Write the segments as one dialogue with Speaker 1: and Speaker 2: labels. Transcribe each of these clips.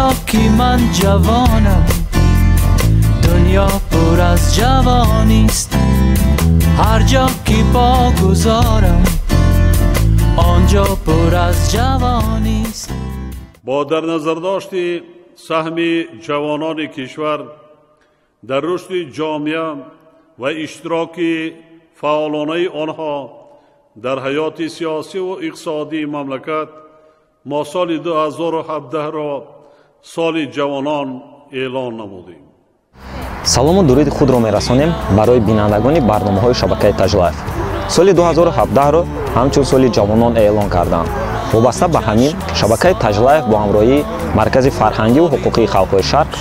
Speaker 1: Зеро ки ман ҷавонам, дунё пур аз ҷавонист. Ҳар ҷо ки по гузорам, он ҷо пур аз ҷавонист.
Speaker 2: Бо дар назардошти саҳми ҷавонони кишвар дар рушди ҷомеа ва иштироки фаъолонаи онҳо дар ҳаёти сиёсиву иқтисодии мамлакат, мо соли 2017-ро соли ҷавонон эълон намудем.
Speaker 3: Салому дуруди худро мерасонем барои бинандагони барномаҳои шабакаи Таҷлайф. Соли 2017-ро ҳамчун соли ҷавонон эълон карданд. Вобаста ба ҳамин, шабакаи Таҷлайф бо ҳамроҳии Маркази фарҳангиву ҳуқуқии халқҳои Шарқ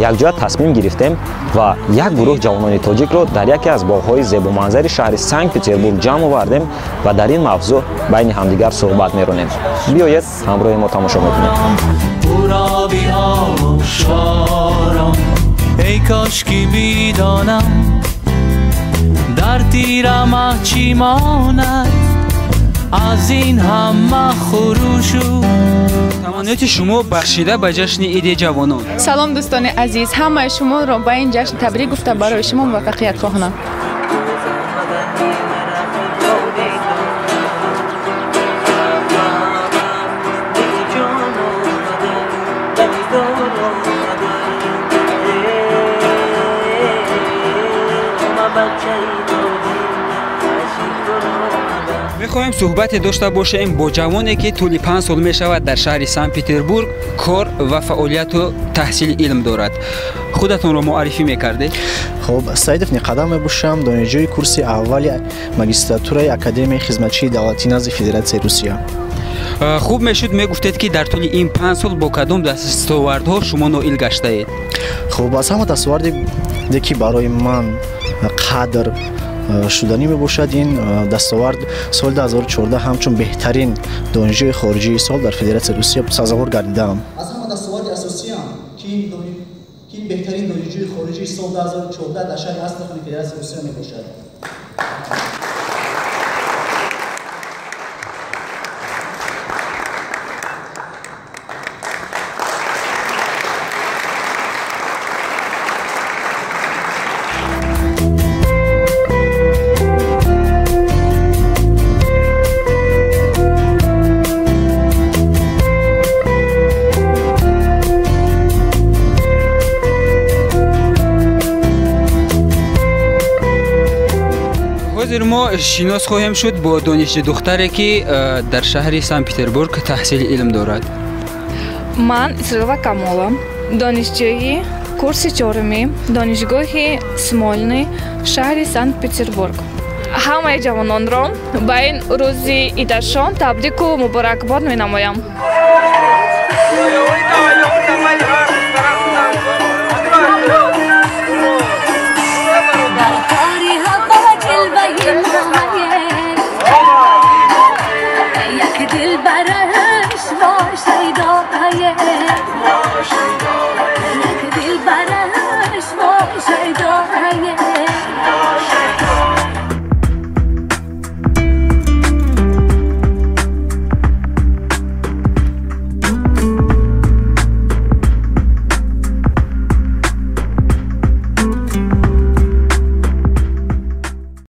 Speaker 3: якҷоя тасмим гирифтем ва як гурӯҳ ҷавонони тоҷикро дар яке аз боғҳои зебоманзари шаҳри Санкт-Петербург ҷамъ овардем ва дар ин мавзӯъ байни ҳамдигар суҳбат меронем. Биёед, ҳамроҳи мо тамошо мекунем.
Speaker 1: Эй кош ки бидонам дар тирамаҳ чӣ монад аз ин ҳама хурушу.
Speaker 4: Таманниёти шумо бахшида ба ҷашни Иди ҷавонон.
Speaker 5: Салом, дӯстони азиз, ҳамаи шуморо ба ин ҷашн табрик гуфта барои шумо муваффақият хоҳонам.
Speaker 4: Мехоҳем суҳбате дошта бошем бо ҷавоне, ки тӯли 5 сол мешавад дар шаҳри Санкт-Петербург кор ва фаъолияту таҳсили илм дорад. Худатонро муаррифӣ мекардед?
Speaker 6: Хуб, Саидов Неқадам мебошам, донишҷӯи курси аввали магистратураи Академияи хизматчии давлатӣ назди Федератсияи Русия.
Speaker 4: Хуб мешуд мегуфтед, ки дар тӯли ин 5 сол бо кадом дастовардҳо шумо ноил гаштаед?
Speaker 6: Хуб, аз ҳама дастоварде, ки барои ман қадр шуданӣ мебошад, ин дастовард соли 2014 ҳамчун беҳтарин донишҷӯи хориҷии сол дар Федератсияи Русия сазовор гардидаам.
Speaker 7: Аз ҳама дастоварди асосиам, ки ин беҳтарин донишҷӯи хориҷии сол 2014 дар шаҳри Астрахани Федератсияи Русия мебошад.
Speaker 4: Ҳозир мо шинос хоҳем шуд бо донишҷӯдухтаре, ки дар шаҳри Санкт-Петербург таҳсили илм дорад.
Speaker 5: Ман Исроилова Камола, донишҷӯи курси чоруми донишгоҳи Смольный шаҳри Санкт-Петербург. Ҳамаи ҷавононро ба ин рӯзи идашон табрику муборакбод менамоям.